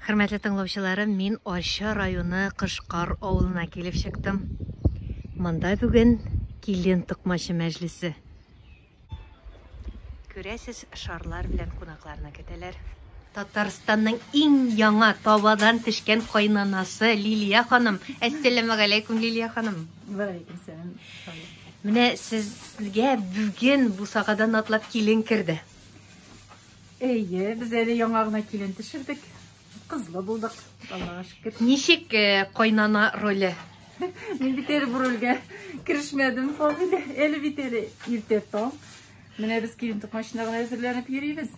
Хөрмәтле тыңлаучыларым, мин Арча районы Кышкар авылына килеп чыктым. Монда бүген килен токмачы мәҗлесе. Күрәсез, шарлар белән кунакларны көтәләр. Татарстанның иң яңа табадан төшкән кайнанасы Лилия ханым. Әссәламегаләйкүм, Лилия ханым. Вәгаләйкүм сәлам. Менә сезгә бүген бусагадан атлап килен керде. Әйе, без әле яңа гына килен төшердек. Кызлы булдык, Аллага шөкер. Ничек э, кайнана роле? Мин бит әле бу рольгә керешмәдем, Фагыйлә. Әле бит әле иртә таң. Менә без килен токмачына гына әзерләнеп йөрибез.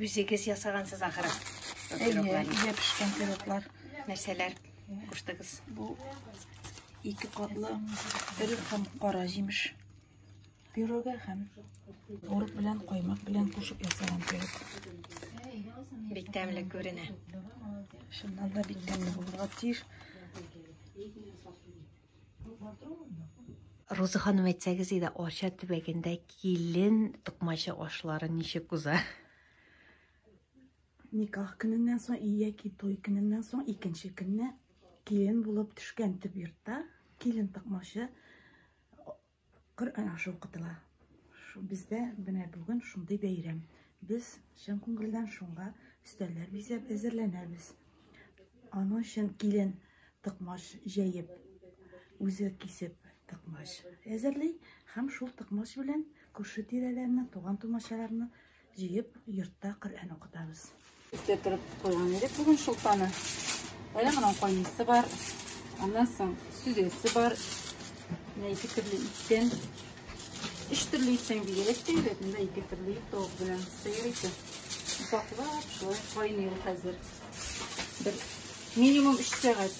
Үзегез ясагансыз ахыры. Әйе, өйдә пешкән пироглар. Нәрсәләр куштыгыз? Бу ике катлы өрек һәм кара җимеш пирогы һәм творог белән каймак белән кушып ясалган пирог. Бик тәмле күренә. Чыннан да бик тәмле булырга тиеш. Роза ханым, әйтсәгез иде, Арча төбәгендә килен токмачы ашлары ничек уза? Никах көненнән соң яки туй көненнән соң икенче көнне килен булып төшкән төп йортта килен токмачы Коръән ашы укытыла. Бездә менә бүген шундый бәйрәм. Без чын күңелдән шуңа өстәлләр бизәп әзерләнәбез. Аның өчен килен токмач җәеп, үзе кисеп токмач әзерли һәм шул токмач белән күрше-тирәләрне, туган-тумачаларны җыеп, йортта Коръән укытабыз. Иртә торып куйган идек бүген шулпаны. Әле моның кайныйсы бар. Аннан соң сөзәсе бар. Менә ике төрле иттән. Өч төрле итсәң бигрәк тә әйбәт. Монда ике төрле ит, тавык белән сыер ите. Озаклап шулай кайный ул хәзер. Бер минимум 3 сәгать.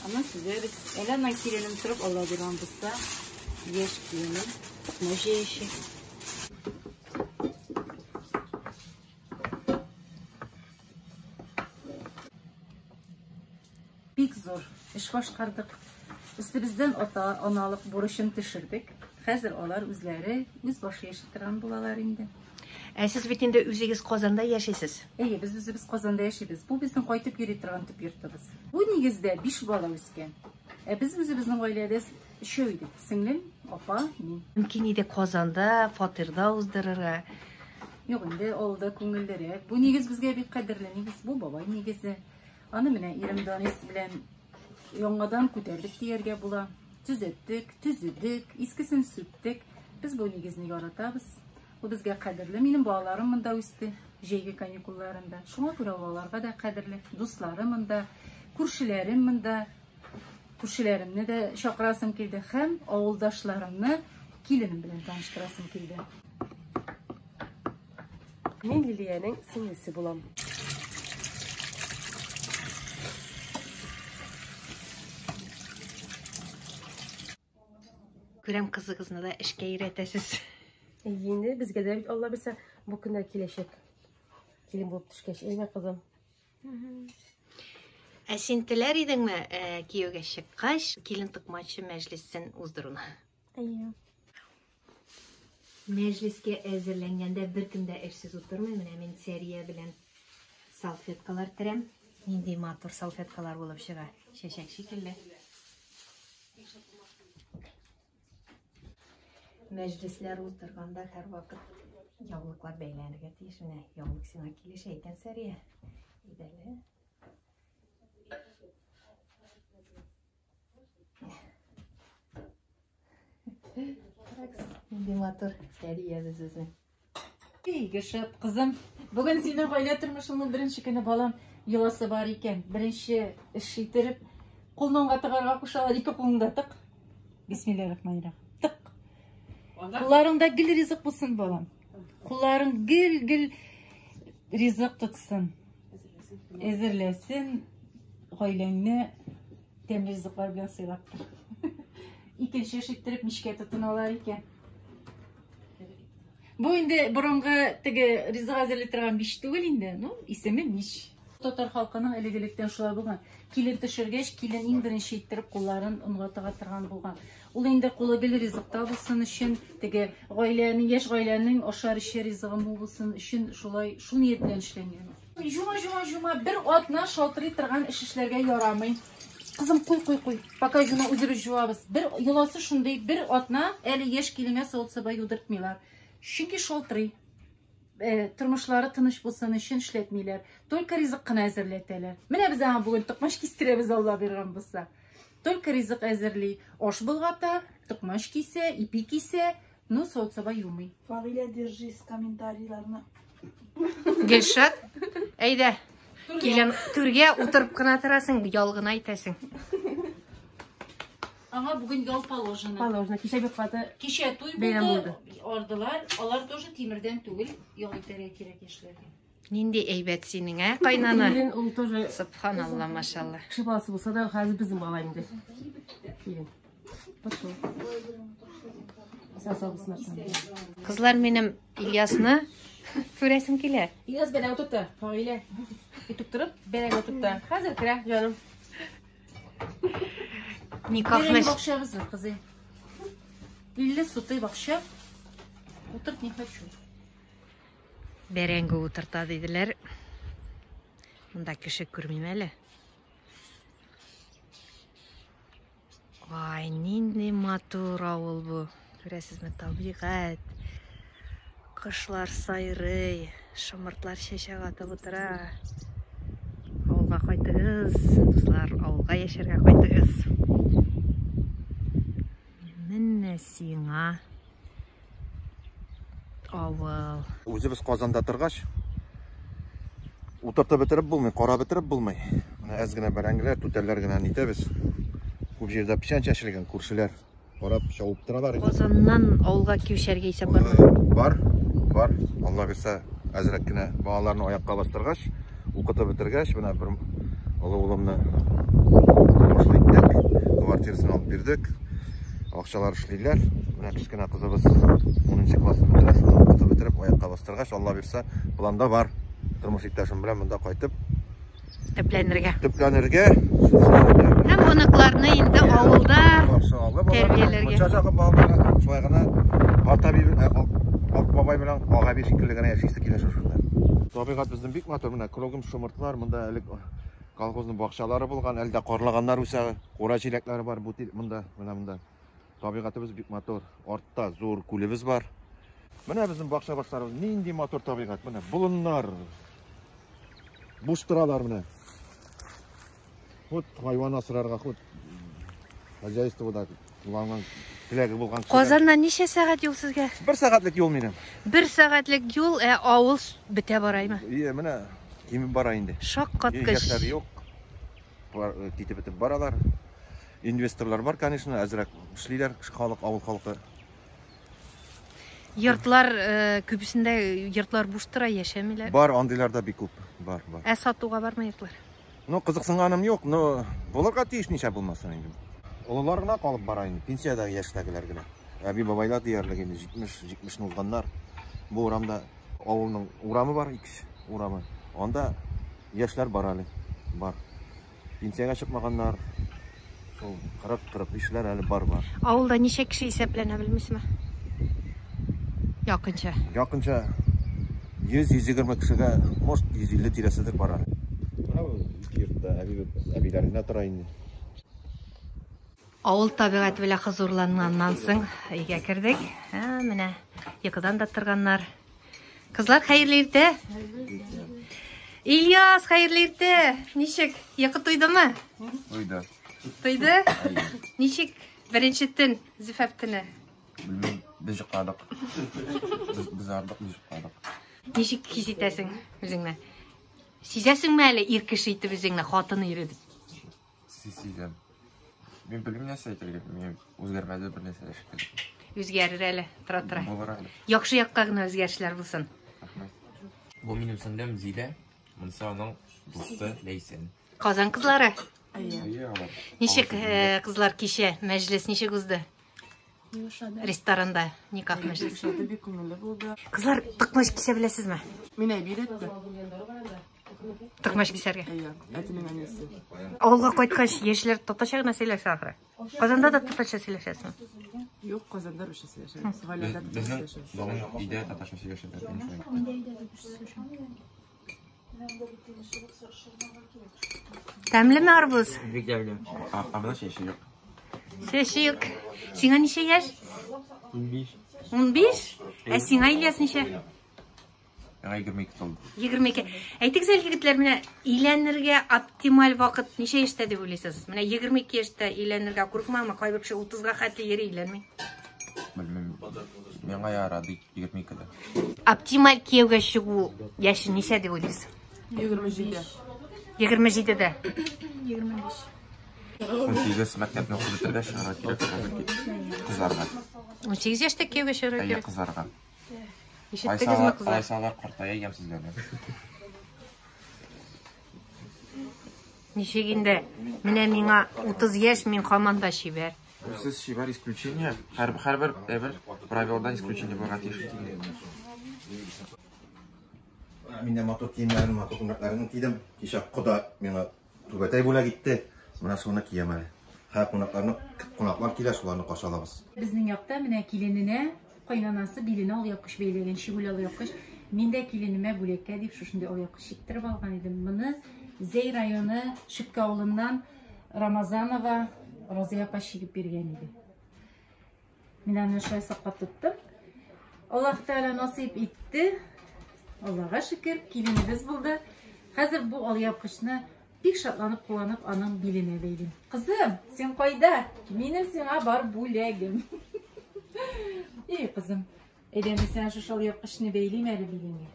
Аннан сөзәбез. Әле аннан киленем торып, Алла биргән булса, яшь киленем, токмач җәячәк. Бик зур эш башкардык. Өстебездән ата, аналык бурычын төшердек. Хәзер алар үзләре үз башы яши торган булалар инде. Ә сез бит инде үзегез Казанда яшисез. Әйе, без үзебез Казанда яшибез. Бу безнең кайтып йөри торган төп йортыбыз. Бу нигездә 5 бала үскән. Ә без үзебезнең гаиләдә өчәү идек. Сеңлем, апа, мин. Мөмкин иде Казанда фатирда уздырырга. Юк инде, авылда күңеллерәк. Бу нигез безгә бик кадерле нигез. Бу бабай нигезе. Аны менә ирем Данис белән яңадан күтәрдек дияргә була. Төзәттек, төзедек, искесен сүттек. Без бу нигезне яратабыз. Ул безгә кадерле. Минем балаларым монда үсте, җәйге каникулларында. Шуңа күрә ул аларга да кадерле. Дуслары монда, күршеләрем монда. Күршеләремне дә чакырасым килде һәм авылдашларымны киленем белән таныштырасым килде. Мин Лилиянең сеңлесе булам. Күрәм, кызыгызны да эшкә өйрәтәсез. Әйе инде, безгә дә бит Алла бирсә, бу көннәр киләчәк. Килен булып төшкәч, әйме, кызым? Ә син теләр идеңме, э, кияүгә чыккач, килен токмачы мәҗлесен уздыруны? Әйе. Мәҗлескә әзерләнгәндә беркем дә эшсез утырмый. Менә мин Сәрия белән салфеткалар терәм. Нинди матур салфеткалар булып чыга. Чәчәк шикелле. Мәҗлесләр уздырганда һәрвакыт яулыклар бәйләнергә тиеш. Менә яулык сиңа килешә икән, Сәрия. Әйдәле. Карагыз, нинди матур Сәриябез безнең. Бик шәп, кызым. Бүген синең гаилә тормышыңның беренче көне, балам. Йоласы бар икән. Беренче эш иттереп, кулны уңга тыгарга кушалар. Ике кулыңда тык. Бисмиллаһир-рахманир-рахим. Тык. Кулларыңда гел ризык булсын, балам. Кулларың гел-гел ризык тотсын. Әзерләсен гаиләңне тәмле ризыклар белән сыйлап тор. Икенче эш иттереп мичкә тотыналар икән. Бу инде борынгы теге ризык әзерли торган мич түгел инде, ну, исеме мич. Татар халкының элек-электән шулай булган. Килен төшергәч, килен иң беренче иттереп кулларын онга тыга торган булган. Ул инде кулы гел ризыкта булсын өчен, теге гаиләнең, яшь гаиләнең ашар эчәр ризыгы мул булсын өчен шулай шул ният белән эшләнгән. Җума, җума, җума, бер атна шалтырый торган эш эшләргә ярамый. Кызым, куй, куй, куй. Пока җума үзебез җуабыз. Бер йоласы шундый, бер атна әле яшь киленгә савыт-саба юдыртмыйлар. Чөнки шалтырый. Тормышлары тыныч булсын өчен эшләтмиләр. Только ризык кына әзерләтәләр. Менә без аңа бүген токмач кистерәбез, Алла биргән булса. Только ризык әзерли. Аш болгата, токмач кисә, ипи кисә, но савыт-саба юмый. Фагыйлә, держись комментарийларны. Гөлшат, әйдә. Килен түргә утырып кына торасың, ял гына итәсең. Аңа бүген ял положено. Положено. Кичә бик каты Кичә туй бәйрәм булды, булды. ардылар. Алар тоже тимердән түгел, ял итәргә кирәк яшьләргә. Нинди әйбәт синең, ә, кайнана? Килен ул тоже Субханалла, машалла. Кеше баласы булса да, хәзер безнең бала инде. Килен. Пошел. Исән сау булсыннар. Кызлар, минем Ильясны күрәсем килә. Ильяс бәрәңге тотты, Фагыйлә. Итеп торып, бәрәңге тотты. Хәзер керә, җаным. Никах Бәрәңге мәш... бакчабыз бар, кызый. 50 сутый бакча. Утырт не хочу. Бәрәңге утырта диделәр. Монда кеше күрмим әле. Ай, нинди матур авыл бу. Күрәсезме, табигать. Кошлар сайрый, шомыртлар чәчәк атып утыра. Авылга кайтыгыз, дуслар, авылга яшәргә кайтыгыз. Менә сиңа авыл. Үзебез Казанда торгач, утыртып бетереп булмый, карап бетереп булмый. Менә әз генә бәрәңгеләр, түтәлләр генә нитәбез. Күп җирдә печән чәчелгән, күршеләр карап чабып торалар инде. Казаннан авылга күчәргә исәп бармы? Бар, бар. Алла бирсә, әзрәк кенә балаларны аякка бастыргач, укытып бетергәч, менә бер олы улымны тормышлы иттек, квартирасын алып бирдек. Акчалар эшлиләр. Менә кечкенә кызыбыз 10 классны бетерә, шуны укытып бетереп, аякка бастыргач, Алла бирсә, планда бар. Тормыш иптәшем белән монда кайтып Төпләнергә. Төпләнергә. Һәм оныкларны инде авылда Каршы алып, тәрбияләргә. Мунча ягып балаларга шулай гына карт әби, ак бабай белән ак әби шикелле генә яшисе килә шушында. Табигать безнең бик матур, менә кругом шомыртлар, монда элек колхозның бакчалары булган, әле дә карлыганнар үсә, кура җиләкләре бар бу монда, менә монда. Табигатыбыз бик матур. Артта зур күлебез бар. Менә безнең бакча башларыбыз, нинди матур табигать. Менә болыннар. Буш торалар менә. Хут хайван асрарга, хут хозяйствода кулланган теләге булган кешеләр. Казаннан ничә сәгать юл сезгә? Бер сәгатьлек юл минем. Бер сәгатьлек юл, ә авыл бетә бараймы? Ие, менә кимеп бара инде. Шаккаткыч. Яшьләр юк. Китеп бетеп баралар. Инвесторлар бар, конечно, әзрәк эшлиләр, халык, авыл халкы. Йортлар, күбесендә йортлар буш тора, яшәмиләр. Бар, андыйлар да бик күп. Бар, бар. Ә сатуга бармы йортлар? Ну, кызыксынганым юк, но булырга тиеш ничә булмасын инде. Олылар гына калып бара инде, пенсиядәге яшьтәгеләр генә. Әби бабайлар диярлек инде 70, 70 узганнар. Бу урамда авылның урамы бар, ике урамы. Анда яшьләр бар әле, бар. Пенсиягә чыкмаганнар, шул 40-45 кешеләр әле бар, бар. Авылда ничә кеше исәпләнә белмисезме? Якынча. Якынча 100-120 кешегә, может, 150 тирәседер бар әле. Менә бу ике йортта әбиләр генә тора инде. Авыл табигате белән хозурланганнан соң өйгә кердек. Ә, менә йокыдан да торганнар. Кызлар, хәерле иртә. Ильяс, хәерле иртә. Ничек? Йокы туйдымы? Туйды. Туйды? Ничек беренче төн, зифаф төне? Белмим, без йокладык. Без ардык, без йокладык. Ничек хис итәсең үзеңне? Сизәсеңме әле ир кеше итеп үзеңне, хатын ире дип? Сизәм. Мин белмим нәрсә әйтергә, мин үзгәрмәде бер нәрсә шикелле. Үзгәрер әле, тора-тора. Булыр әле. Яхшы якка гына үзгәрешләр булсын. Рәхмәт. Бу минем сеңлем Зилә, монысы аның дусты Ләйсән. Казан кызлары. Әйе, алар. Ничек, кызлар, кичә мәҗлес ничек узды? Ресторанда никах мәҗлесе. Бик күңелле булды. Кызлар, токмач кисә беләсезме? Мин әби өйрәтте. Токмач кисәргә. Әйе, әтинең әнисе. Авылга кайткач, яшьләр татарча гына сөйләшә ахры. Казанда да татарча сөйләшәсең. Юк, Казанда русча сөйләшәбез. Гаиләдә татарча Безнең сөйләшәбез. безнең өйдә татарча сөйләшәләр. Мин шулай әйттем. Тәмлеме арбуз? Бик тәмле. А моның чәче юк. Чәче юк. Сиңа ничә яшь? 15. 15? Ә сиңа, Ильяс, ничә? Миңа 22 тулды. 22. Әйтегез әле, егетләр, менә өйләнергә оптималь вакыт ничә яшьтә дип уйлыйсыз? Менә 22 яшьтә өйләнергә курыкмамы? Кайбер кеше 30-га хәтле йөри өйләнми. Белмим. Миңа ярады 22-дә. Оптималь кияүгә чыгу яше ничә дип уйлыйсыз? 27. 27-дә. 25. 18 мәктәпне укып бетергәч чыгарга кирәк хәзер кызларга. 18 яшьтә кияүгә чыгарга Әйе, кирәк. кызларга. Ишеттегезме, кызлар? Алайса алар картая ямьсезләнә. Ничек инде? Менә миңа 30 яшь, мин һаман да чибәр. Сез чибәр исключение. Һәр һәрбер әйбер правилодан исключение булырга тиеш. Мин дә матур киемнәрен, матур күлмәкләрен кидем. Кичә кода миңа түбәтәй бүләк итте. Менә шуны киям әле. Һәр кунакларны кунаклар килә, шуларны каршы алабыз. Безнең якта менә килененә кайнанасы биленә алъяпкыч бәйләгән, чигүле алъяпкыч. Мин дә киленемә бүләккә дип шушындый алъяпкыч чиктереп алган идем. Моны Зәй районы Шипкә авылыннан Рамазанова Разия апа чигеп биргән иде. Мин аны шулай саклап тоттым. Аллаһ Тәгалә насыйп итте. Аллаһка шөкер, киленебез булды. Хәзер бу алъяпкычны бик шатланып кулланып аның биленә бәйлим. Кызым, син кайда? Минем сиңа бар бүләгем. Эй, кызым, әйдә мин сиңа шушы алъяпкычны бәйлим әле билеңә.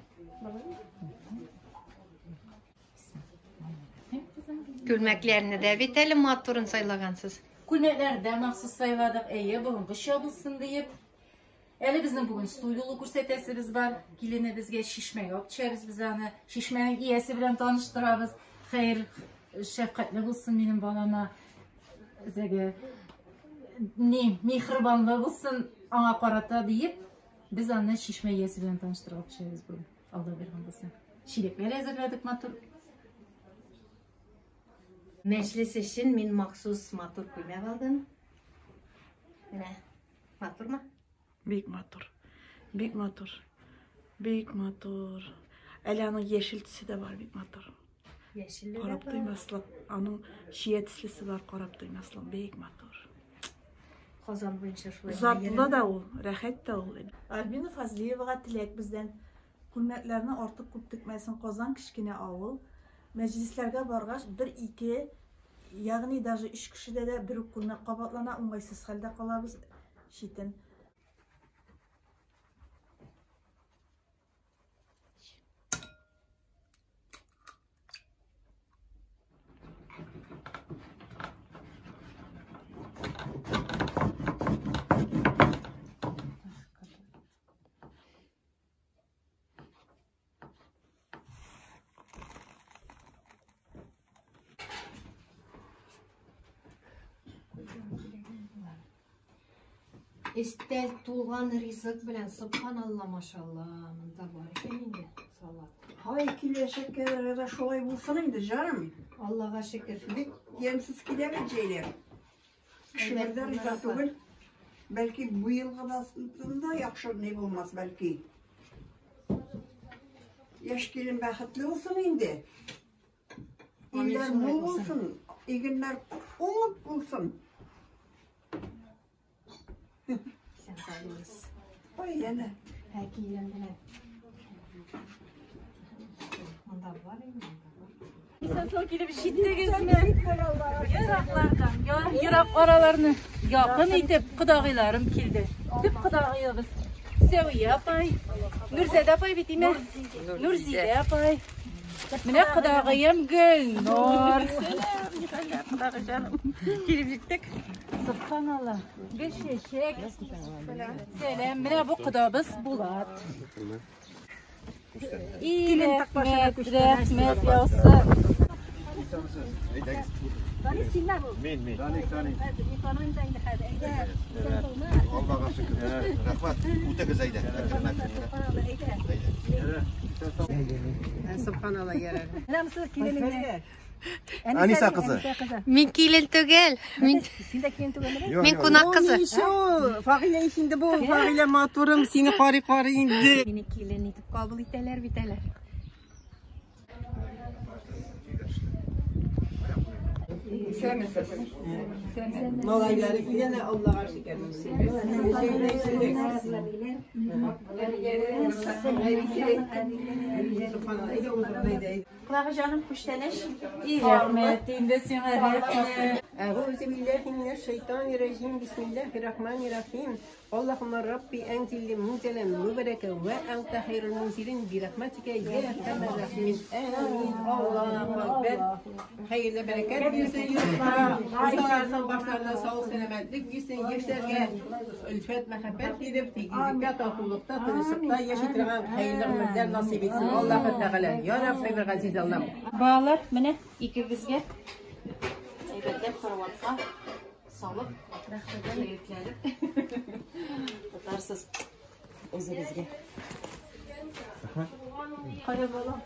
Күлмәкләрне дә бит әле матурын сайлагансыз. Күлмәкләрне дә махсус сайладык. Әйе, борынгыча булсын диеп. Әле безнең бүген су юлы күрсәтәсебез бар. Киленебезгә чишмәгә алып төшәбез без аны. Чишмәнең иясе белән таныштырабыз. Хәер, шәфкатьле булсын минем балама. Зәгә ни, миһербанлы булсын аңа карата диеп, без аны чишмә иясе белән таныштырып алып төшәбез бүген. Алла биргән булса. Чиләкләр әзерләдек матур. Мәҗлес өчен мин махсус матур күлмәк алдым. Менә, матурмы? Бик матур. Бик матур. Бик матур. Әле аның яшел төсе дә бар, бик матур. Яшелле дә Карап бар. туймаслык. Аның чия төслесе бар, карап туймаслык. Бик матур. Казан буенча шулай. Затлы да ул, рәхәт тә ул. Альбина Фазлиевага теләк бездән. Күлмәкләрне артык күп текмәсен. Казан кечкенә авыл. Мәҗлесләргә баргач, бер ике, ягъни даже өч кешедә дә бер үк күлмәк кабатлана, уңайсыз хәлдә калабыз. Читен. Өстәл тулган ризык белән, субханалла, машалла, монда бар икән инде салат. Һай, киләчәккә дә шулай булсын инде, җаным. Аллага шөкер. Бик ямьсез килә бит җәйләр. Кешеләр дә риза түгел. Бәлки бу елгыдан да яхшы ни булмас, бәлки. Яшь килен бәхетле булсын инде. Амин, Илләр шулай мул булсын. булсын, игеннәр уңып булсын. Сән сау. Ой, янә. Ә килен белән. Монда бар инде, монда бар. Исән-сау килеп җиттегезме? Ераклардан, ерак араларны якын итеп кодагыйларым килде. Төп кодагыебыз Сәвия апай, Нурзәдә апай бит име? Нурзидә апай. Менә кодагыем Гөлнур. Килеп җиттек. Субханалла. Гөлчәчәк. Сәлам. Менә бу кодабыз Булат. И, рәхмәт, рәхмәт яусын. Мин, мин. Аллага шөкер. Рәхмәт. Үтәгез әйдә. Әкрен, әкрен. Әйдә. Субханалла, ярар. Менә киленеңне. Әниса кызы. Мин килен түгел. Мин Син дә килен түгелме? Мин кунак кызы. Ничә, Фагыйлә инде бу, Фагыйлә матурым, сине карый-карый инде. Мине килен итеп кабул итәләр бит әле. Малайлары килгән, Аллага шөкер. Кулагы җаным күчтәнәч. Рәхмәт инде сиңа, рәхмәт. Әгузе билләһи минәш шайтанир раҗим. Бисмиллаһир рахманир рахим. Аллаһумма рабби анзил мунзалан мубарака ва анта хайрул мунзилин би рахматика я архамар рахимин. Амин. Аллаһу акбар. Хәерле бәрәкәт бирсен йортка, хуҗаларның башларына саулык, сәламәтлек бирсен, яшьләргә өлфәт, мәхәббәт биреп, тигезлектә, татулыкта, тынычлыкта яши торган хәерле гомерләр насыйп итсен. Аллаһу Тәгалә. Я Рабби бер газиз Аллам. Балалар, менә икегезгә әйбәтләп караватка салып, рәхмәтләнеп тотарсыз үзегезгә. Кая бала?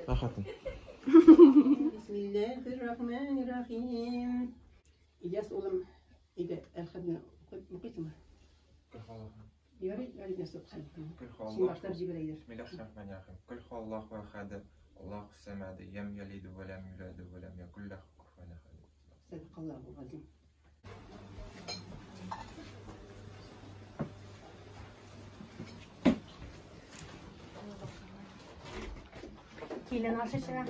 Рәхәтем. Бисмиллаһир-рахманир-рахим. Ильяс улым, әйдә, әлхәмне укыйсыңмы? Ярый, ярый, нәрсә укысын. Син башлап җибәрәйдер. Бисмиллаһир-рахманир-рахим. Кul huwallahu ahad, Аллаһу самад, лам ялид ва лам юлад ва лам якул лаху куфуан ахад. Садакаллаху газим. Килен ашы чыга.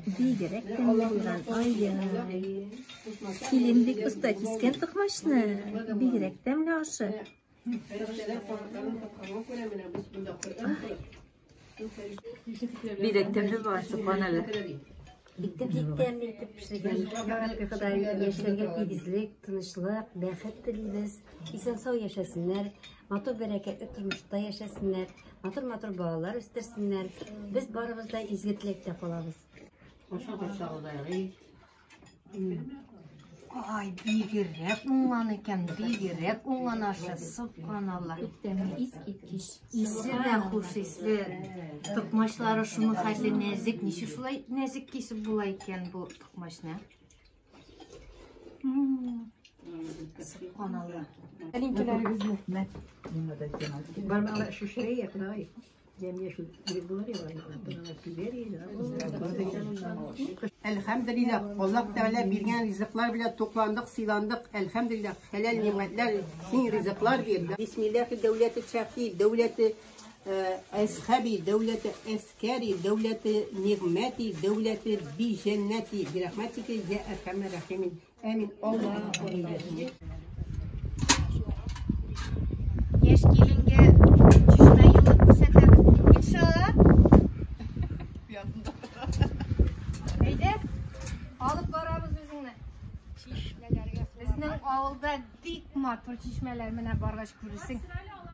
Бигрәк тәмле булган. Ай-яй. Килен бик оста кискән токмачны. Бигрәк тәмле ашы. Фәрештәләр канатларын какканга күрә менә без монда Коръән укыйбыз. Бигрәк тәмле бар, субханалла. Бик тә бик тәмле итеп пешергән. Я Рабби Ходай, яшьләргә тигезлек, тынычлык, бәхет телибез. Исән-сау яшәсеннәр, матур бәрәкәтле тормышта яшәсеннәр, матур-матур балалар үстерсеннәр. Без барыбыз да изге теләктә калабыз. Ай, бигрәк уңган икән, бигрәк уңган ашы, субханалла. Искиткеч. Исе дә хуш исле. Токмачлары шуның хәтле нәзек, ничек шулай нәзек кисеп була икән бу токмачны? Субханалла. Тәлинкәләрегезне. Бармагы шушырая, Ходай. Җәмия шул кирәк булыр я, Әлхәмдүлилләһ, Аллаһ Тәгалә биргән ризыклар белән тукландык, сыйландык. Әлхәмдүлилләһ, хәләл ни'мәтләр, киң ризыклар бирде. Бисмиллаһи дәүләте шәхи, дәүләте әсхаби, дәүләте әскәри, дәүләте нигъмәти, дәүләте би җәннәти, бирахмәтика я әрхәмәр рахимин. Амин. Аллаһу акбар. Яшь киленгә чишмә юлы күрсәтәбез. Гөлшат! Әйдә, алып барабыз үзеңне. Чишмәләргә. Безнең авылда бик матур чишмәләр, менә баргач күрерсең.